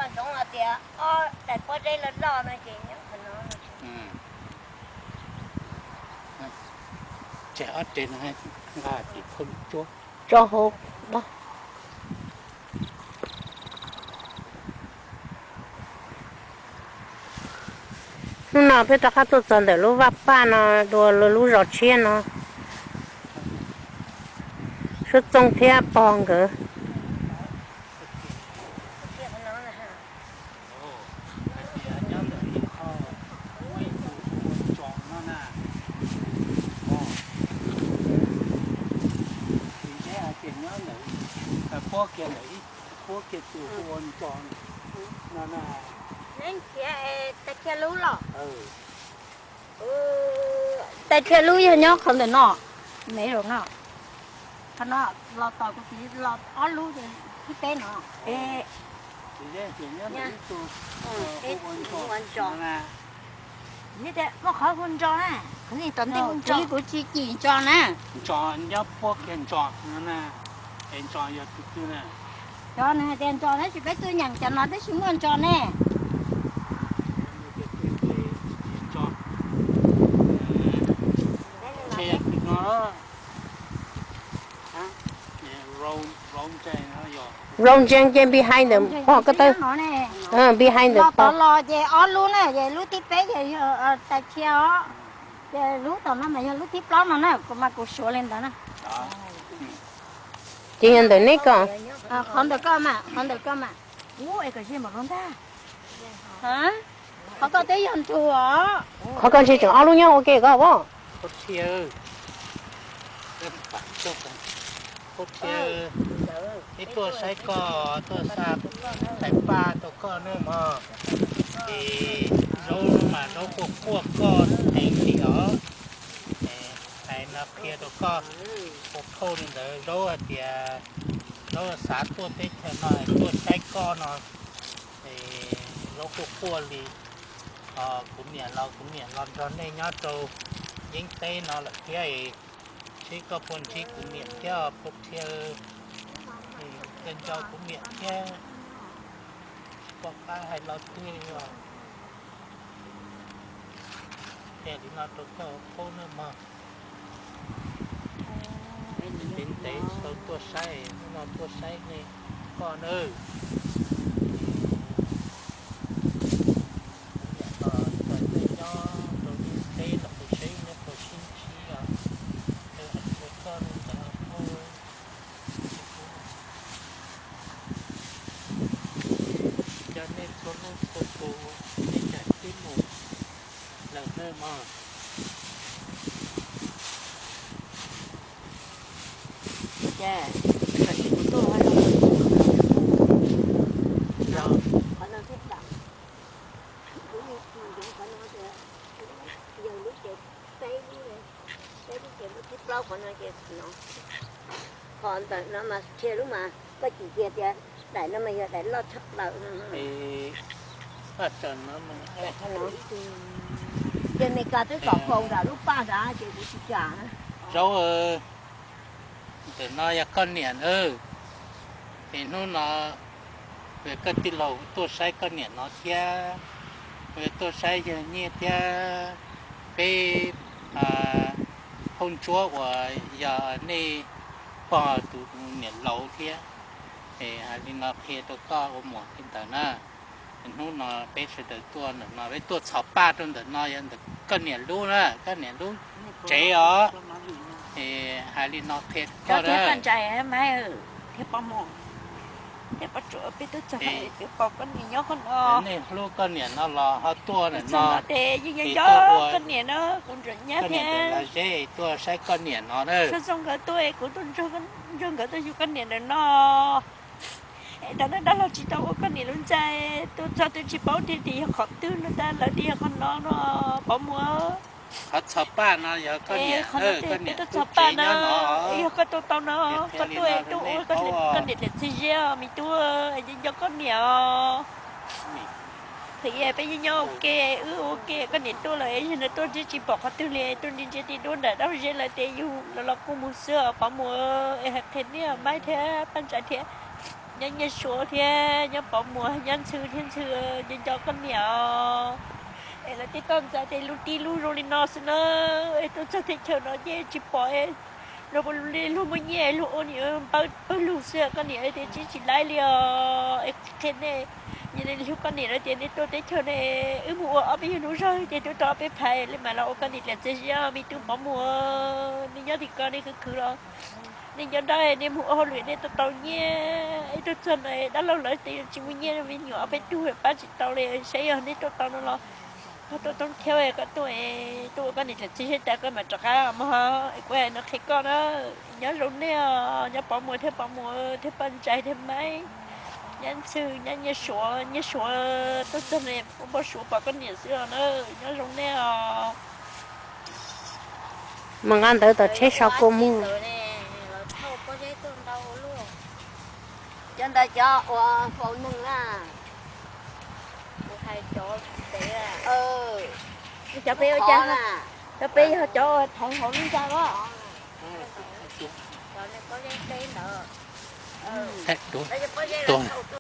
Ntsoov hais tias ob daim pob zeb loj loj no ces nyob qhov no. Tseg ob reg no nqa tim phauj tsuab. Tso hauv. Hnub no peb rov qab tuaj txog ntawm lub vaj paj no dua lub zos tshiab no. Suab Txooj thiab pog nkawd. Hais tias nyob ntawm ib qho, ib tug hu ua Ntsos no na. Tsis ntshe hais tias nyob ntawm, puab kiag ntawm ib, puab kiag tus hu ua Ntsos no na. Neb nrhiav tais Khiaj Lub los? Tais Khiaj Lub yog nyob qhov ntawm no, me zaum no. Qhov no los tom kuv txiv los ob lub, thib peb no. Ntsos, ua Ntsos na. Muaj qhov hu Ntsos na, kuv tsis cim Ntsos na. Ntsos nyob puab kiag Ntsos no na. Es Ntsos yog tus twg na? Cov nws hais tias Ntsos tab sis peb tuaj nyeem cov no tab sis muaj Ntsos ne. Road Jam ces behind the, pog ko taw, behind the, los tod los ces ob lub na, ces lub thib peb ces yog tais Khiaj os. Ces lub tom no mas yog lub thib plaub no na, kuv mas kuv suav li ntawd na. Ces yog ntawm neb ko. Qhov ntawm koj mas, qhov ntawm koj mas. Ub, es kom ze npaum no ntag. Qhov koj twb yog ntug os. Qhov koj ntshe tseem ob lub nyob ua ke ko as. Phob Thia, peb tuaj saib koj, tuaj xa tais paj rau koj ne mog. Ces zaub mas zaub quaj quaj koj teev li os. Hais no qhia rau koj, ua phauj li ntawd zaub hais tias zaub xav tuaj teb chaws no tuaj saib koj no, zaub quaj quaj li. Kuv niam los kuv niam los nrog nej nyob rau yeeb teb no lawm thiab, ntsib koj puas ntsib kuv niam thiab Phob Thia, koj nco kuv niam thiab, tsis pom qab hais lo twg li os. Qhia li no rau koj ua phauj nawb mog. Ntev ntev tau tuaj saib, hnub no tuaj saib nej koj nawb. Kuv niam los nrog nej nyob rau yeeb teb los kuv saib nyob rau sib ntsib os. Hais rau koj li ntawd os. Cov nej txhua leej txhua tus, nej cov tib mus lawm nawb mog. Ces tam sim kuv tuaj qhov no, qhov no thiab pam, kuv yeej tsis ncuav qhov no tias yog lub ces peb lub, peb lub ces lub thib plaub qhov no ces no, qhov ntawm no mas Khiaj Lub mas koj cim kiag tias daim no mas yog daim loj tshaj plaws no. Ces Mes Kas twb kom faus nram lub paj nrad ces kuv tsis kam. Zaub, ntawm no yog koj niam nawb. Es hnub no koj tij laug tuaj saib koj niam no thiab, tuaj saib yawg Nyiaj thiab peb phauj Ntsuab uas yog nej pog tus niam laus thiab. Es hais li no qhia rau koj ua muam li ntawd na. Hnub no peb sawv daws tuaj ntawm no, peb tuaj txhos paj rau ntawm no yog ntawm koj niam lub na, koj niam lub tsev os. Es hais li no qhia koj na. Thiab poj mus, thiab poj tsuam, peb twb txog peb pom koj niam nyob qhov no. Nej hlub koj niam no los ho tuaj ntawm no. Ces yeej nco nco koj niam na, kuv ntsuam nyab thiab los zeb tuaj saib koj niam no na. Zoo zoo nkawd tuaj es kuv tuaj nrog nkawd tuaj yug koj niam ntawm no. Es thaum ntawd dab laug tsis tau ua koj niam lub ntxa, tuaj txog twb tsis paub tias yog qhov twg no, tas lawv tias yog qhov no no, pov muag. Qhov txhos paj no yog koj niam, qhov no tias peb tuaj txhos paj no, yog koj tuaj tau no, koj tuaj es tuaj ua koj niam daim txiv zeb os me tub, nco koj niam os. Thaum ub peb yeej nyob ua ke, wb ua ke, koj niam tuaj lawm es yog nws tuaj tsis, tsis pom qhov twg li, tuaj ntsia ntsia tim duab nram dab zeb lawv tias yug los los kuj mus xwb os pov muag, es hais qhia niaj Maib thiab Paj Ntsa thiab. Nyob Nyiaj Suav thiab nyob Pov Muas, nyob Ntxhw thiab Ntxhw, nco nco koj niam os. Es lawv tej toj ntxas ces lub tib lub zoo li no xwb na. Es tuaj txog teb chaws no ces tsis pom luag, luag muaj nyiaj luag ua niam pawg lug xwb, koj niam tias tsis tsis laib li os. Es qhia nej, yog nej hlub koj niam no ces nej tuaj teb chaws ne, wb mus ua ob peb nyuag hnub zog ces twb tau ob peb phav li mam los ua koj niam dlam txias zi. Me tub Pov Muas, nej nyob tim ko nej khwv khwv los nej nco ntsoov nej mus ua hauj lwm nej tau tau nyiaj, ib tug txog no dab laug lawv tias tsis muaj nyiaj, me nyuam ob peb tug pab tsis tau li, saib yog nej tuaj tau no los ho tuaj toob thiab koj tuaj, tuaj ua koj niam dlam txias zi tas koj mam rov qab mog. Es kuv hais no qhia koj na, nyob zoo nej os, nyob Pov Muas thiab Pov Muas thiab Paj Ntsais thiab Maib, nyob Ntxhw nyob Nyiaj Suav, Nyiaj Suav tuaj txog no, Paj Suav pom koj niam xwb os na, nyob zoo nej os. Mas nqa ntawd tom tsheb so kua muag. Cov ntawd cov uas faus neeg na. Cov peb ua cas, cov peb yog cov uas thaiv hauv lub zaj os.